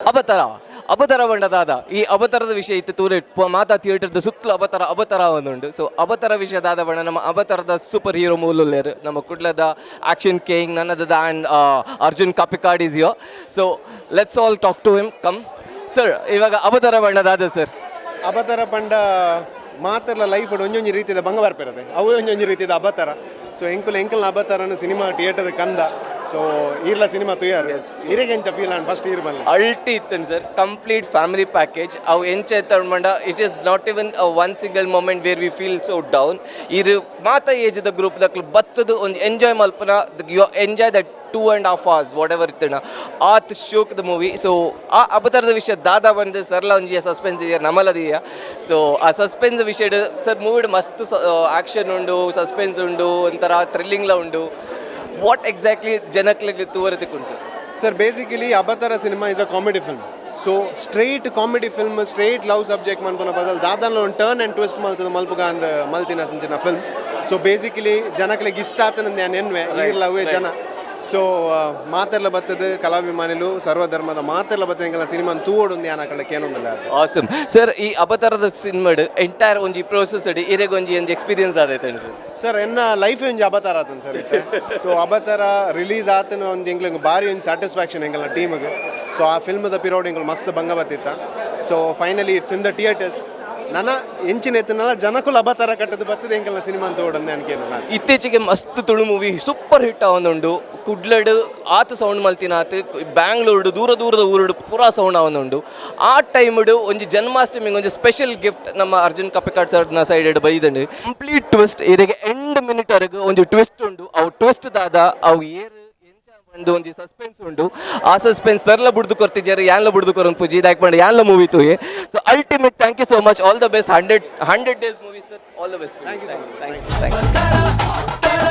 ಅಬತರ, ಅಬತರ ಪಂಡ ದಾದ? ಈ ಅಬತರದ ವಿಷಯ ಇತ್ತು ತೂರೆ ಮಾತಾ ಥಿಯೇಟರ್ದ ಸುತ್ತಲೂ ಅಬತರ ಅಬತರ ಒಂದುಂಡು. ಸೊ ಅಬತರ ವಿಷಯ ದಾದ ಪಂಡ, ನಮ್ಮ ಅಬತರದ ಸೂಪರ್ ಹೀರೋ ಮೂಲುಲ್ಲೇರು, ನಮ್ಮ ಕುಡ್ಲದ ಆಕ್ಷನ್ ಕಿಂಗ್ ನನ್ನದ and Arjun Kapikad is here, so let's all talk to him. Come sir, ಇವಾಗ ಅಬತರ ಪಂಡ ದಾದ ಸರ್? ಅಬತರ ಪಂಡ ಮಾತೆರ್ಲ ಲೈಫ್ ಒಂಜೊಂಜಿ ರೀತಿದ ಬಂಗ ಬರ್ಪಿರದೆ, ಅವು ಒಂಜೊಂಜಿ ರೀತಿದ ಅಬತರ. ಸೊ ಎಂಕುಲು ಎಂಕಲ್ನ ಅಬತರನು ಸಿನಿಮಾ ಥಿಯೇಟರ್ ಕಂದ. ಸೊ ಈರ್ಲ ಸಿನಿಮಾ ತುಯಾರ್, ಇರೆಗೆ ಎಂಚ feel and first ಈರ್ ಬಲ್ಲೆ? ಅಲ್ಟಿ ಇತ್ತು sir, complete family package. ಅವು ಎಂಚ ತಗೊಂಡ, it is not even one single moment where we feel so down. ಇರು ಮಾತ ಏಜ್ದ ಗ್ರೂಪ್ ದಕ್ಲು ಬತ್ತದು ಒಂದು ಎಂಜಾಯ್ ಮಲ್ಪನ. You enjoy that 2.5 hours, whatever ಇತ್ತಣ ಆತ್ ಶೋಕ್ದ ಮೂವಿ. ಸೊ ಆ ಅಬತರದ ವಿಷಯ ದಾದ ಬಂದು ಸರ್ಲ ಒಂಜಿ ಸಸ್ಪೆನ್ಸ್ ಇದೆಯಾ ನಮಲದಿಯಾ. ಸೊ ಆ ಸಸ್ಪೆನ್ಸ್ ವಿಷಯ ಸರ್, ಮೂವಿಡ್ ಮಸ್ತ್ ಆಕ್ಷನ್ ಉಂಡು, ಸಸ್ಪೆನ್ಸ್ ಉಂಡು, ಒಂಥರ ಥ್ರಿಲ್ಲಿಂಗ್ಲ ಉಂಡು. What exactly ಜನಕ್ಲೆಗ್ ತೂವರೆ ತಿಕ್ಕುಂಡು sir? Sir, basically Abatara cinema is a comedy film. So straight comedy film, straight love subject ಮನ್ಪುನ ಬದಲ್ ದಾದನ್ಲ ಒಂದು turn and twist ಮಲ್ತದ ಮಲ್ಪುಗ ಅಂದ್ ಮಲ್ತಿನ ಸಂಚಿನ film. So basically ಜನಕ್ಲೆಗ್ ಇಷ್ಟ ಆತನ ನಾನು ಎನ್ವೆ ಈರ್ಲ ಅವೇ ಜನ. ಸೊ ಮಾತೆರ್ಲ ಬತ್ತದ, ಕಲಾಭಿಮಾನಿಲು, ಸರ್ವಧರ್ಮದ ಮಾತೆರ್ಲ ಬತ್ತದ ಎಂಕಲ್ನ ಸಿನಿಮಾ ತೂವೊಡು ಯಾನ್ ಅಕಲ್ಡ ಕೇನೊಂದುಲ್ಲೆ ಆತೆ. Awesome sir. ಈ ಅಬತರದ ಸಿನಿಮಾಡ್ ಎಂಟೈರ್ ಒಂಜಿ ಪ್ರೋಸೆಸ್ ಅಡಿ ಇರೆಗ್ ಒಂಜಿ ಒಂಜಿ ಎಕ್ಸ್ಪೀರಿಯನ್ಸ್ ಆದೈತೆ ಸರ್? ಸರ್, ಎನ್ನ ಲೈಫ್ ಒಂಜಿ ಅಬತಾರ ಆತನ ಸರ್. ಸೊ ಅಬತಾರ ರಿಲೀಸ್ ಆತನ ಒಂದು ಎಂಕ್ಲೆಗ್ ಭಾರಿ ಒಂಜಿ ಸ್ಯಾಟಿಸ್ಫ್ಯಾಕ್ಷನ್ ಎಂಕಲ್ನ ಟೀಮ್ಗೆ. ಸೊ ಆ ಫಿಲ್ಮ್ದ ಪಿರೋಡ್ ಎಂಕಲ್ ಮಸ್ತ್ ಬಂಗ ಬತ್ತಿತ್ತ. So finally it's in the theatres. ನನ್ನ ಎಂಚಿನ ಎತ್ತನಲ್ಲ ಜನಕುಲು ಅಬತಾರ ಕಟ್ಟದು ಬರ್ತದೆ ಎಂಕಲ್ನ ಸಿನಿಮಾ ಅಂತ ಓಡಂದೆ ಅನ್ಕೇನು ನಾನು. ಇತ್ತೀಚೆಗೆ ಮಸ್ತ್ ತುಳು movie super hit ಆವೊಂದುಂಡು. ಕುಡ್ಲಡ್ ಆತ್ ಸೌಂಡ್ ಮಲ್ತಿನ ಆತ್, ಬ್ಯಾಂಗ್ಳೂರ್ಡು, ದೂರ ದೂರದ ಊರುಡು ಪೂರಾ ಸೌಂಡ್ ಆವೊಂದುಂಡು. ಆ ಟೈಮ್ಡ್ ಒಂಜಿ ಜನ್ಮಾಷ್ಟಮಿಗೆ ಒಂಜಿ ಸ್ಪೆಷಲ್ ಗಿಫ್ಟ್ ನಮ್ಮ ಅರ್ಜುನ್ ಕಪಿಕಾಡ್ ಸರ್ನ ಸೈಡ್ ಬೈದಂಡು. ಕಂಪ್ಲೀಟ್ ಟ್ವಿಸ್ಟ್, ಇರೆಗೆ ಎಂಡ್ ಮಿನಿಟ್ ವರೆಗೆ ಒಂಜಿ ಟ್ವಿಸ್ಟ್ ಉಂಡು. ಅವು ಟ್ವಿಸ್ಟ್ ದಾದ, ಅವು ಏರ್, ಎಂಚ ಒಂದು ಒಂಜಿ ಸಸ್ಪೆನ್ಸ್ ಉಂಡು. ಆ ಸಸ್ಪೆನ್ಸ್ ಸರ್ಲ ಬುಡ್ದು ಕೊರ್ತಿಜಾರೆ, ಯಾನ್ಲ ಬುಡ್ದು ಕೊರೊಂದು ಪೂಜಿ ದಾಕ್ ಪಂಡ ಯಾನ್ಲ movie ತೂಯೆ. So ultimate, thank you so much, all the best. 100 100 days movie sir, all the best. Thank you so much. Thank you, thank you.